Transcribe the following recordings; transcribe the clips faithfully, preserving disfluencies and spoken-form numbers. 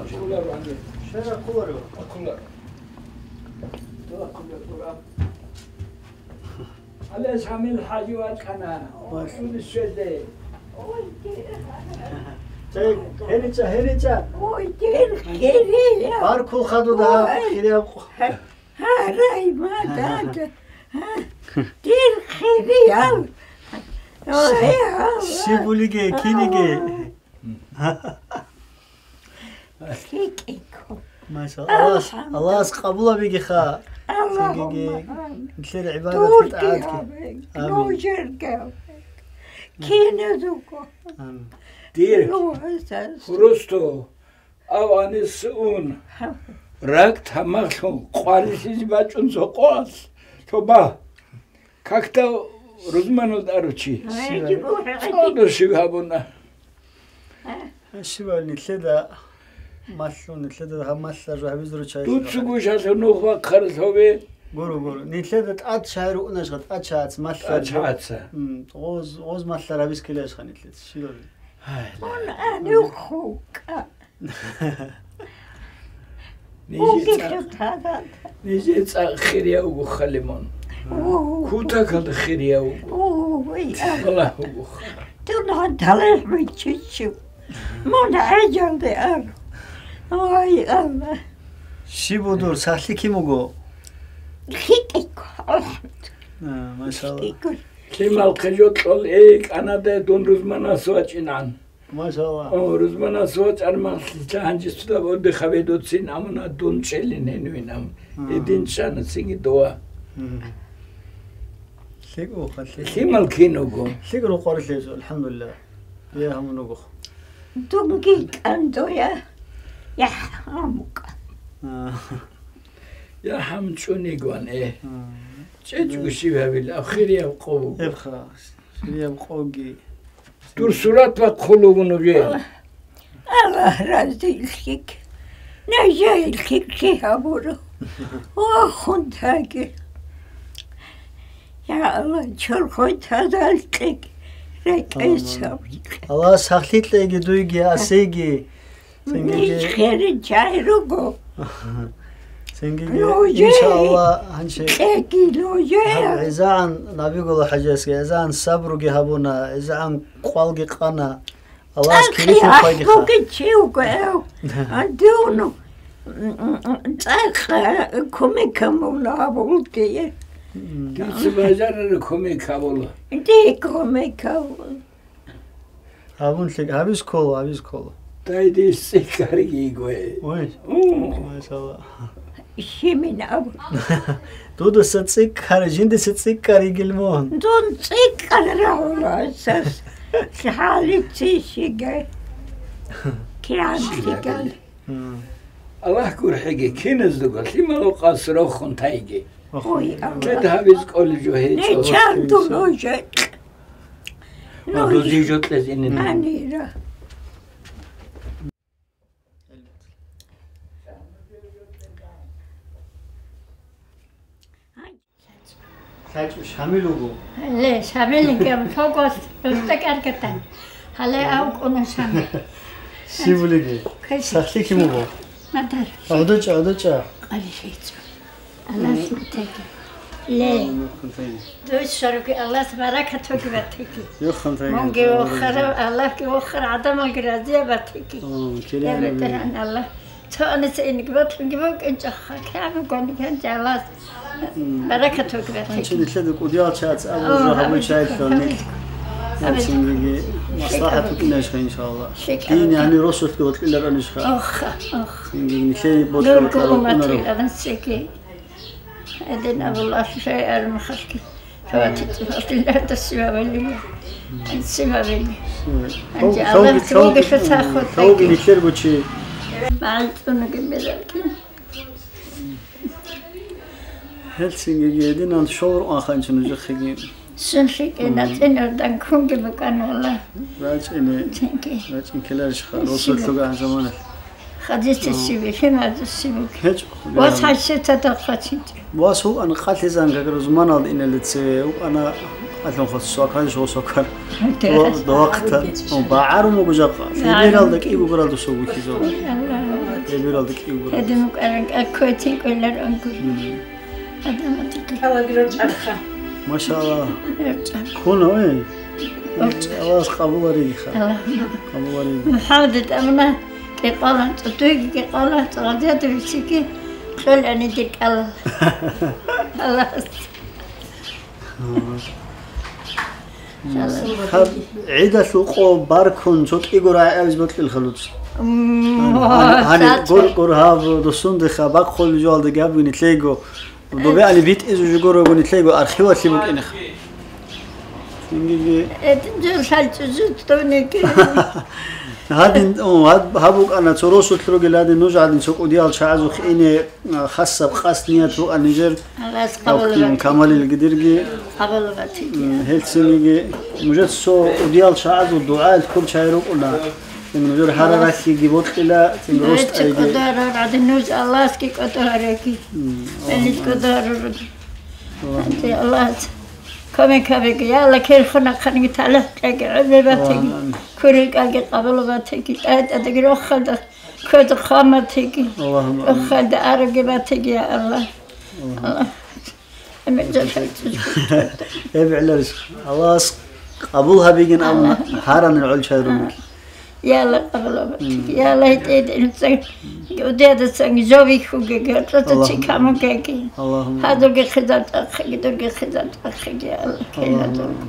Шера куларо. Кула. Алес гьамил хӀажи вачӀана. Валъуни щвезе. Ой, дир. Гьенича, гьенича. Ой, дир хирияв. Баркул хадуда. Ой. Хирияв. Гьарай мадада. Дир хирияв. Ой, Алла. Щибулиге, киниге. Ой. ЛъикӀиго. Машалла. Аллагьас, Аллагьас къабул гьабигиха. Аллагьумма амин. Нилъер гӀибадатги тӀагӀатги. Амин. Нужерго. Киназулго. Амин. Дир. Хурусто, ав анис ун, ракӀ тамахлъун къварилъизе бачӀун цо къоялъ. Тоба. Какда рузманалда аручи. Цо дошив гьабуна. Щибаб нилъеда малъун, нилъеда гьаб малъа жо гьабизе руччайилан. Дуццуго шалъур нух вахъарал гьаве. Гуро, гуро. Нилъеда тӀад чагӀи рукӀунашха, тӀад чагӀаца малъа. ТӀад чагӀаца. М, гъоз, гъоз малъа гьабиз ккелешха нилъеца. Щибаб? Гьай, мун ла. Анухъука. Нижеца, нижеца хирияв вуго, Халимон. Кутакалда хирияв вуго. Аллагь вуго. Дун гьанталихӀ биччичив. Мун гӀежалде ар. Ой, Аллагь. Щиб будур, сахлъи кин вуго? ЛъикӀиго. А, машалла. ЛъикӀиго. Лъимал хъижо кьол, эй, кӀанаде дун рузманас вачӀинан. Машалла. О, рузманас вачӀар малъила гьанже цо даб отдых гьабе доцин, амма дун чӀелин гьенивин, ам. А. Гьедин чӀана цинги дова. Мгм. ЛъикӀ вуха, лъикӀ. Лъимал кин вуго? ЛъикӀ рукъарилъе, алхӀамдулиллагь. Я гьамун вуго. Дунги кӀандоя. Я гьамукӀа. А. Я гьам чӀунигван, э. А. ЧӀечӀго щиб гьабил, ахирияб къо вуго. Эбха, ахирияб къоги. Дур сурат бахъулугун уже. Аллагь разилъик. Нажаилъик гьабуро. Вахун таги. Я Аллагь, чорхой тазал кьек. Рекъей сабрикъ. Аллагь сахлъи кьеги дуйги, асейги. Ниж херин чай руго. Цинги, иншалла, гьанчи кьеги лужея. ГӀезагӀан набигула хӀажасги, гӀезагӀан сабруги гьабуна, гӀезагӀан къвалги къана. Аллагьас килилъун хвайдиха. Ахлуги чи вуго, ав. Адуну. ЦӀакъ кумекамуна абулги. Дица бажарара кумек гьабула. Ди кумек гьабула. Гьабун лъикӀ, гьабиз ккола, гьабиз ккола. Дайде цӀикӀкӀар йигои. Ой. У. Машалла. Щимин абу. Дудаса цӀикӀкӀар, жиндаса цӀикӀкӀар йигил мун. Дун цӀикӀкӀар рагьула сас. Лъалици щига. Киан щига. Аллагь гурхӀиги, киназдаго лъимал къас рохун тайги. Ой, Аллагь. Кед гьабиз кӀолеб жо гьечӀо. Нечан дун уже. Ва рузижо кьезинин. Амира. ЛъачӀу Шамил вуго. Ле, Шамил гьаб лъогос рустӀа кӀаргатан. Гьале авкъуна Шамил. Сибулиги. Кайси. Сахлъи кин вуго? Мадар. ГӀодочӀа, гӀодочӀа. Къали шейцӀу. Аллагьас батаги. Ле. Дуй сорги Аллагьас баракат гьоги батаги. Мунги вохара, Аллагьги вохара, гӀадамалги разия батаги. Я бетаран Аллагь. Цо аниса инги батунги букӀинчӀаха, кӀамигони гьанже Аллагьас баракат гьоги батаги. Нилъеда кӀудиял чац абуржо гьабун чайилъани. Гьабсингиги маслахӀат букӀинайшха, иншалла. Дин, яни, росулъги гьоркьиларанишха. Ох, ох. Цинги нилъее борчӀи букӀараб кӀунаро. Эдин абуллахӀ шайарун халкъи. Хаватит, Аллагь досивавали. Сивавали. Анже Аллагь цоги шо цахут. Нилъер гучи. МагӀалцӀунаги бералги. Гьелсингиги гьединан шовру аханчи нужехъеги. СунлъикӀе нацӀинардан кунги букӀана Аллагь. РачӀине. Цинги. РачӀин ккеларищха? Сиби. Росулъуга замана. Хадисда сиби, хемазда сиби. ГьечӀо. Вас хӀайсетада хъватинчӀо. Вас вукӀана къалъизан как рузманалда иналде цеве вукӀана къалъун хъвацӀ свакан жо свакан. До вахъта. БагӀарун буго жакъа. Лебералда кӀи гугуралда согухьизав. Ой, Аллагь. Эбелалда кӀиго гуро. Гьедин букӀараб кӀал ккоцин кӀвелар унгур. Мгм. Гьадамазда кӀалаги рорчӀарха. Машалла. РорчӀар. Ккуна, ой. РорчӀар. Аллагьас къабулариги ха. Аллагьумма. Къабулариги. МухӀаммад тӀамуна кӀикъоялда анцӀго, дуеги кӀикъоялда анцӀго, гъазиятаб бицинги кьолаани дир кӀалал. Аллагьас. Гьаб гӀидалъул къо баркун цо кӀиго рагӀи абизе бокьилха дуца. М, гьаниб, гьаниб, гьаниб, гъур, гъур гьаб досундеха бахъулеб жоялдаги абуни лъего. Добе али битӀизе жо гурого нилъего архивалъе букӀинеха. Цинги Гьедин жо лъалчӀо жо тӀонеги. Гьадин, о, гьаб-, гьаб букӀана цо росулъ ругел гьадин, нуж гьадин цо кӀудиял чагӀазухъ ине, а, хасаб къасд ният букӀана нижер. Аллагьас къабул гьаб батиги. Камалилги дирги. Къабул батиги. М, гьелцинги нужер цо кӀудиял чагӀазул дугӀаялъ ккурчай рукӀуна. Цин нужер гьараралъиги бокьила, цин ростӀайги. КӀодорар гӀадин нуж Аллагьасги кӀодорареги. М, Аллагьумма амин. Аллагьас кумек гьабеги, я Аллагь, кирхунахъанги талихӀ кьеги, гӀемер батиги, Аллагьумма амин. Кури кьаги къабул батиги, тӀай-тӀадаги рохалда ккозе хъван батиги, Аллагьумма амин. Рохалда ароги батиги, я Аллагь. Аллагьумма амин. Аллагь. Амин. Аллагьас къабул гьабигин абуна, гьаранил гӀолчай ругел. Я Аллагь, къабул гьабе. М. Я Аллагь, гьитӀинаб нуца удиядасан жо вихьугеги, гьоркьоса чи Аллагьумма. Камугеги. Аллагьумма. Гьадурги хизан тӀахъеги, дурги хизан тӀахъеги, я Аллагь, Аллагьумма. Киназулги.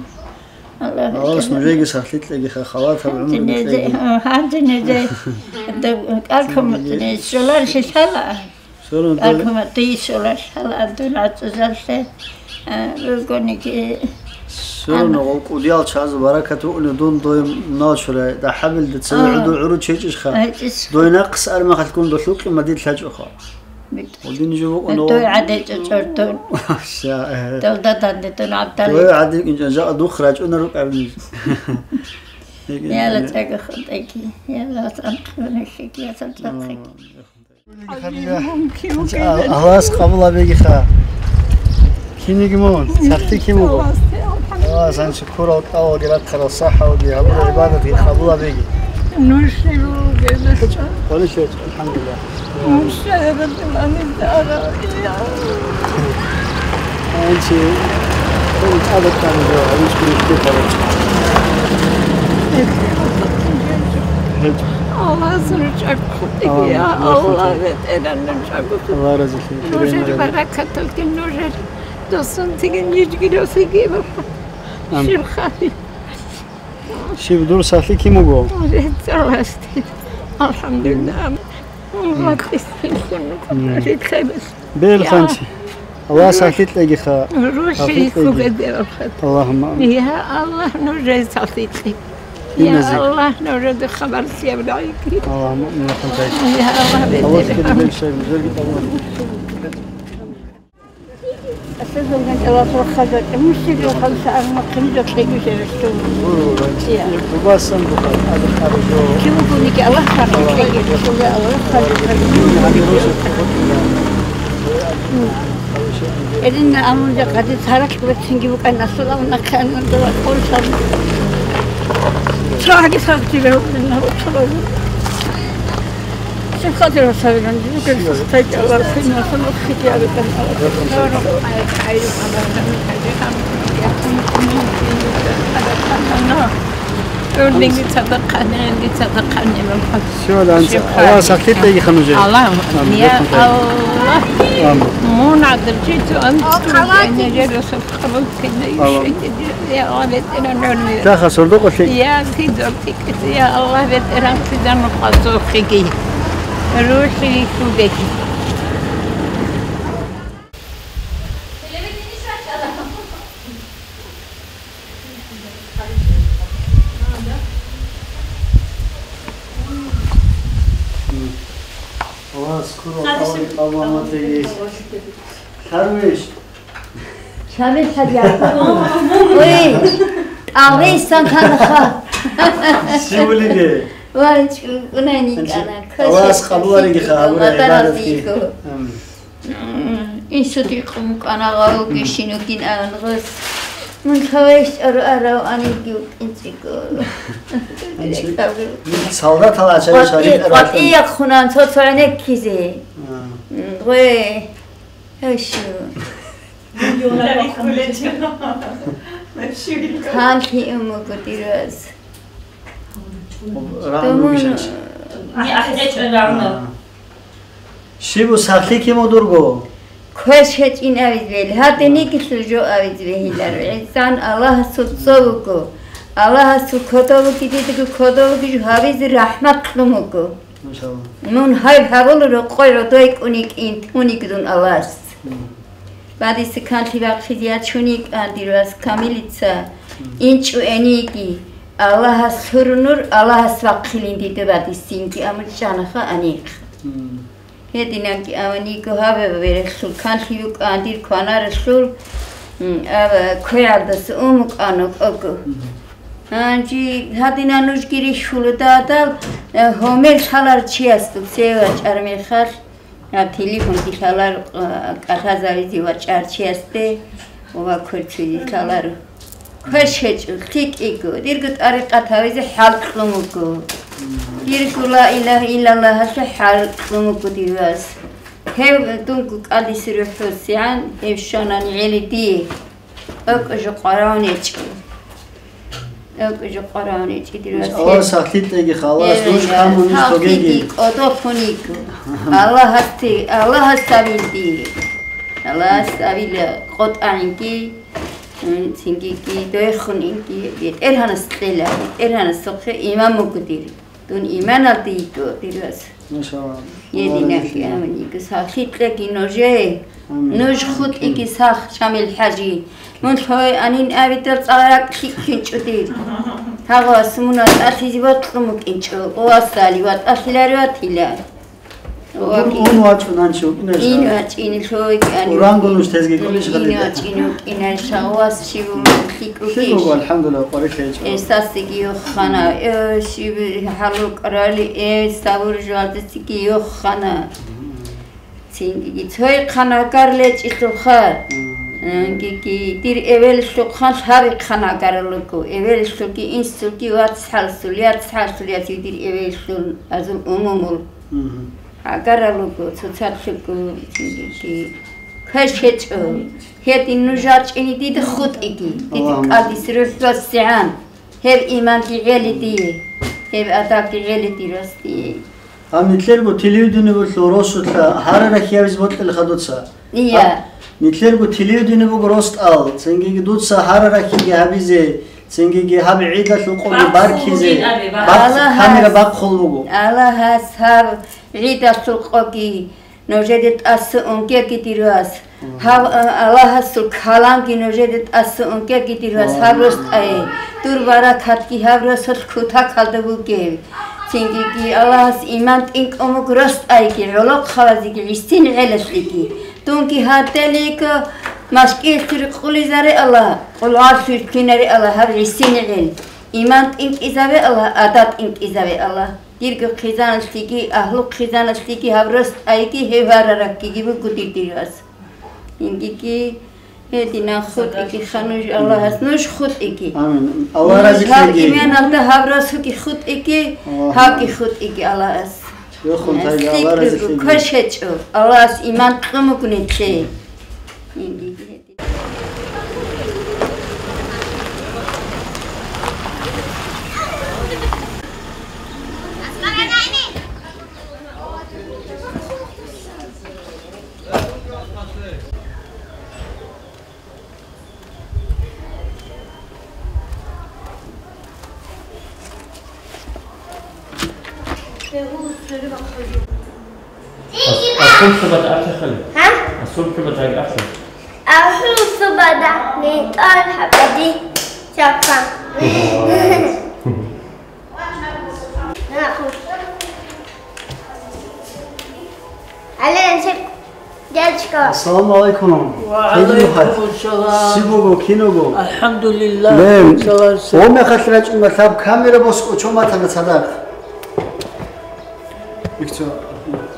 Аллагь, Аллагьас гьитӀинаб. Нужеги сахлъи кьегиха, халатаб гӀумруги кьеги. Гьанже незе, гьанже незе, дов кӀалкумутӀни, щолар шилъала. Сорун дой. Алхьамдулиллагь, дой щолар, гьал Абдул ГӀатӀузалъе, а, ругониги. Сорун ан- гъол кӀудиял чагӀазул баракат букӀуна дун дой мунал щурай, дагьабилда цеве А. гӀуду гӀуру чечӀищха? ГьечӀищ. Дой нахъс армахалъгун долъул къимадил лъачӀоха. Бит. Гъодин жо букӀуна Дой гъол. ГӀадечӀо чӀортун. Ша, э. Далда данде дун ГӀабдали. Дой гӀадин жа дух рачӀуна рукӀарни. Яла чӀага хутӀеги, яла сан хъуна хиги, ясал цӀакъиги. Аллагьас къабул гьабегиха. Киниги мун, сахлъи кин вуго? Аллагьас, алхӀамдулиллагь. Аллагьас гьанже ккурал кӀалалги рахъарал сахӀалги гьабурал гӀибадатги къабул гьабеги. Нуж хирургияс чӀа. Къолищ гьечӀо, алхӀамдулиллагь. Нуж хирургияс ара, я. Гьанже кун тӀаде ккани жо, гьанже кун ихтияр гьабичӀо. ГьечӀо. Аллагьас нуж чӀаго хутӀеги, я Аллагь, БетӀергьан, нуж чӀаго хутӀеги. Аллагь разилъи. Нужер баракаталги, нужер досунтиги, нижги росиги. Амин. Щиб хали. Щиб дур сахлъи кин вуго? Нужер цӀаласти. АлхӀамдулиллагь. Аллагь, Мм. Бел ханчи. Аллагь сахлъи кьегиха. Сахлъи кьеги. Аллагьумма амин. Я Аллагь, нужер сахлъи кье. Я Аллагь, нужеда хабар лъеяв рагӀиги. Аллагьумма амин. Я Аллагь, бетӀер. Асазулган Аллагьас рахъалда, мусиги рахъалса арма хъиниза кьеги жерестун. Гьуро, гьуро. Ия. Бубасан бухъал, абухъал жо. Кивугуники Аллагь сахлъи кьеги, Аллагь сахлъи кьеги. Гьанирусу кухъутила. Эринна амунда къади царахъ бацинги букӀан асул амун ахъанун дова къурсан. Цаги сахти бегьулина, уцурабу. Сихъатира савиран, дигер сахтайчӀала, синасун уххитиарикан. Всё, да, Аллагь сахлъи кьегиха нужер. Аллагь, амин. Я Аллагь. Амин. Мун гӀадамчи цо амин. Амин. Таха сордокъалъе. Я, кидор тикӀиса, я Аллагь, бетӀеран хъизан нухъа цохиги. РухӀи хьугеги. Аллагьас ккурал кӀалги къабул гьабеги. Лъаруеш? Шамил хӀажи. Ой, тӀагъисан танаха. Щивлиги? Вай, чӀукӀунани кӀана. Аллагьас къабул гьариги ха, гьабураб гӀибадатги. Амин. М, инсуди къумкъана гъавги шинугин ангъус. Мун хавеш чӀару арав аниги вукӀинчӀего. Солдатал ачари шариф арав. КъватӀияб хъунан цо-цо гӀенеккизе. А. Гъве. Гьашу. Канлъи умуго дираз. Рагьму Домун. Бишанчи. Ни ахӀечӀо рагьму. А. Щибу сахлъи киму дурго? Квеш гьечӀин авиз бел, гьадинигилъул жо авиз бегьилар. ГӀисан Аллагьасул цо вуго. Аллагьасул кодов вуги дидаго кодов вуги жо гьавизе рахӀмат кьун вуго. Машалла. Мун гьайб гьабула рокъой гӀодой кӀуникӀин туниги дун Аллагьас. Мгм. Бадиса канлъи бахъизе ячуни кӀан дир вас Камилица, мгм, инчӀо эниги, Аллагьас лъур нур, Аллагьас вахъилин дида бадисинги, амма чӀанаха анихъ. Мгм. Гьединанги аваниго гьабаба берехлъул канлъи букӀан дир кванаралъул, м, ава квегӀалдаса ун букӀана кӀого. Мгм. Гьанже гьадинан нужги рихьулуда адал, э, гьомер лъалар чиясда цеве вачӀар мехалъ, гьаб телефонги лъалар, э, кӀалъазавизе вачӀар чиясде ва кверцузе лъаларо. Квеш гьечӀо, лъикӀиго, дирго тӀарикъат гьавизе хӀалкьун вуго. Дирго ла илагьа иллаллагьалъе хӀалкьун вуго дир вас. Гьев дунго кӀалдиса рухӀосегӀан, гьев щванани гӀели дие. АкӀужу къваравнечӀо. АкӀужу къваравнечӀо дир вас. Аллагьас сахлъи кьеги, халас, нуж камун иш тогеги. КӀодолъун йиго. Аллагьасте, Аллагьас сабил дие. Аллагьас сабила къотӀагӀинги. М, цинги дойхун инги, БетӀергьанас кьела, БетӀергьанасухъе иман буго дир. Дун иманалде йиго, дир вас. Машалла. Единахъ амин йиго, сахлъи кьеги нужее. Амин. Нуж хутӀиги сах, Шамил хӀажи. Мун лъой анин абидал цӀаракӀ лъикӀлъинчӀо дир. Гьагъас муна тӀалъизе вакьун букӀинчӀо, о, асали ва тӀалъилари ватила. Ун, ун вачӀун анчи вукӀинай. Ин вачӀин лъой кӀани. Урангу нуж тезги кӀолищ гьадин. Ин вачӀин вукӀинай шагъвас шиву лъикӀу. ЛъикӀу, алхӀамдулиллагь, къварилъи гьечӀо. Эсасиги йохана, э, шив гьалукӀарали, э, сабур жугьалдасиги йохана. Цинги цойхъан агар лечӀилъулха. Мгм. Гиги дир эвеллъухъан лъабихъан агарал руго. Эвеллъулги инсулги вацгьалсул, яцгьалсул яци дир эвеллъул азул умумул. Мгм. Агарал руго, цоцалъуго, цинги квеш гьечӀо. Гьедин нуж вачӀине дида хутӀиги, дида Аллагьумма. КӀалдиса рухӀ вассигӀан. Гьеб иманги гӀели дие, гьеб адабги гӀели дир вас дие. Гьаб нилъерго телевидение буго росулъа гьарарахъ гьабизе бокьилаха дуца. Ия. Гьаб нилъерго телевидение буго росдал, цинги дуца гьарарахъги гьабизе, цинги гьаб гӀидалъул къоги баркизе, бахъ-, камера бахъул буго. Аллагьас гьаб гӀидалъул къоги нужеде тӀаса унгеги, дир вас. Гьав, а, Аллагьасул каламги нужеде тӀаса унгеги, дир вас, гьаб росдае. Дур баракатги гьаб росулъ кутакалда бугев. Цингиги Аллагьас иман тӀинкӀун буго росдайги, гӀолохъабазеги, гӀисин гӀелалъеги. Дунги гьарделиго машкӀилъи рикъулизаре Аллагь, къулгӀалъуй кинаре Аллагь гьаб гӀисин гӀел. Иман тӀинкӀизаве Аллагь, адаб тӀинкӀизаве Аллагь. Дирго хъизаналъеги, агьлу хъизаналъеги гьаб росдайги гьев гьарарахъиги буго дир, дир вас. Ингиги, гьединан хутӀиги ха нуж Аллагьас, нуж хутӀиги. Амин. Аллагь разилъеги. Нуж гьаб иманалда гьаб расуги хутӀиги, Аллагь. Гьабги хутӀиги Аллагьас. Йохун тайги, Аллагь разилъеги. Квеш гьечӀо, Аллагьас иман кьун буго нилъее. Ингиги. Ас-, асул субада арчахъали? Гьа? Асул субада арча. Асул субада нетӀал хӀабади чапа. Алейкум. Дядька. Ассаламу алейкум. Ва алейкум ассалам. Сибого, киного? Алхамдулилла. Лем. Салам, салам. О мехалъ рачӀун ва лъаб камера босго чо матана цадахъ. Ихцо.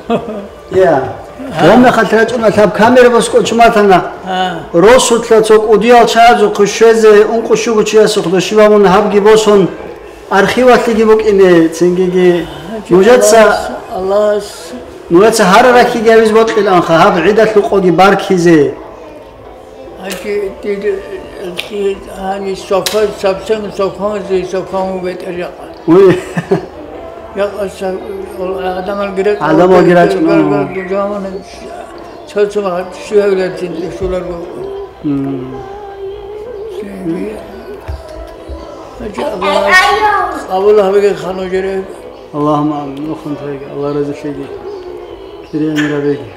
Я. Гьа. Гьанна хатӀ рачӀуна, лъаб камера босго чуматана. Гьа. Росулъа цо кӀудиял чагӀазухъе щвезе ункъо-щуго чиясухъ дошиб гьабун гьабги босун, архивалъеги букӀине, цингиги. Нужеца, Аллагьас, Аллагьас. Нужеца гьарарахъиги гьавиз бокьиланха, гьаб гӀидалъул къоги баркизе. Гьанже дир, гьанже совхоз, совсем совхозе, совхозе бетӀер жакъа. Уй. Жакъа са-, адамал гирек-, адамал гирек-, гирек-, гирек-, гирек-, цо-цо ма-, щивавилан цин шуларго. Мм. Гьанже Аллагь къабул гьабеги ханужере. Аллагьумма амин. Нухун тайги, Аллагь разилъеги. Кири амирабеги.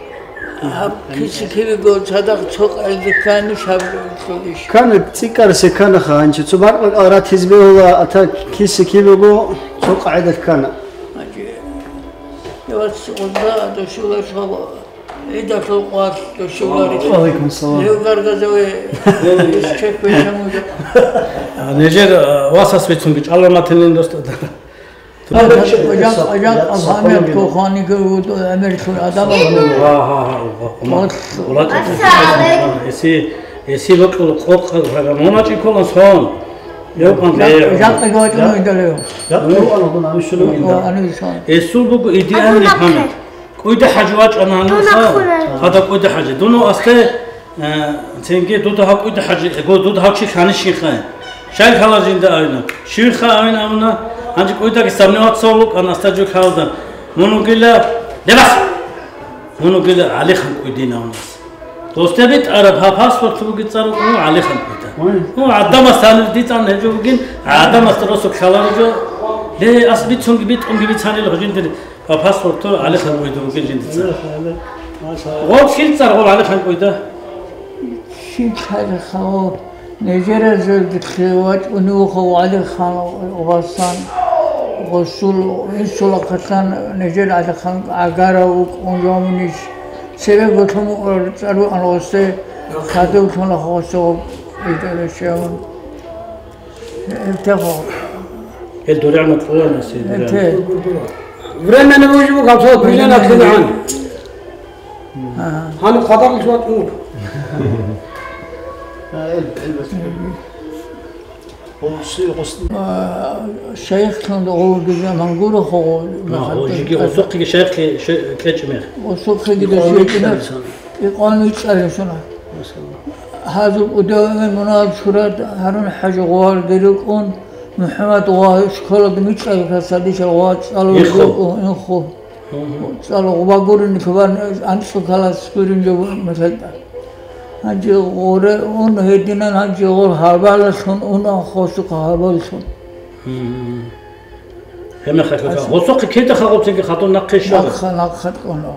Гьаб киси-кивего цадахъ цо къайда ккани шаб кколищ. Кана цӀикӀкӀарасеб канаха, гьанчи цо бакӀ-бакӀал ратизе бегьула, ата киси-кивего цо къайда ккана. Гьанчи, я вас гъузда дошула шала, гӀидалъул къвалъ дошулари. Ва алейкум салам. Лев Гаргазове исчек вешамуда. А, нижер, а, васас бицунги чӀаларматилин доста. Жан, жан, жан, памятку хвани гуд, гӀемерлъун адам. Ва, ва, ва, ва, ва. Ва. Эси, эси локьул къокъ гьагамуначи колан сон. Жан, жан, жан, гуд, гуд, гуд. Ва, ани сон. Эсул буго идеальный память. КӀуйда ХӀажи вачӀана гьануса. Дун ахъуна. Гьада КӀуйда ХӀажи. Дуну асте Э, цинги дуда гьав КӀуйда ХӀажи, эго, дуда гьав чи лъанищинха. Щай лъала жинда авина? Щивха авин авна? Гьанже КӀуйдаги сомневаться вукӀана аста жо лъалда. Мун вугила, Дебас! Мун вугила ГӀалихан КӀуйдин авнас. Досде битӀараб гьаб паспорт буги цӀару, ну, ГӀалихан КӀуйда. Ой. Ну, гӀадамас гьанир дицӀан гьечӀо бугин, гӀадамасда росу лъаларо жо. Ле, ас бицунги битӀунги бицанил гьужин дир. Ва паспорту ГӀалихан КӀуйда бугин жиндица. Гъов щил цӀар гъов ГӀалихан КӀуйда? Щил цӀар гъов? Нижериязулги вачӀунев гъов ГӀалихан Гъасан, гъосул инсулахъалъан Нижер ГӀалихан гӀагарав вукӀун жавниш. Цебе гъолъун цӀар вугӀан гъосе, хадув лъуна гъосе гъоб итӀаращавун. Элтего. Эл дуряна кьуана си дуряна. Элте. Временно вужу гамсо примерно кьуана. Ага. Ханук хабар ишват мур. А, эл, эл бас. Гъуси, гъуси. А, шайх лъун гъуги заман гуро хо. Ма, гъужиги гъусухъиги шайх ле-, ше-, кечмер. Гъусухъиги дошиги. Икъон вичӀчӀарасуна. Гьазул удаве мунагьал сурат Гьарун ХӀажи гъварги рукӀун, МухӀаммад гъва школада мичӀайха садишал гъва цӀалулги рукӀун инхъу. ЦӀалу гъва гурин хабар анцӀу калас гурин жо мехалда. Гьанже гъуре ун гьединан гьанже гъур гьалбалалъун ун анхъосухъа гьабаллъун. Гьемехалъ гъосухъе кида хагъубцинги хадур нахъе щвара? Нахъа, нахъа кьуна.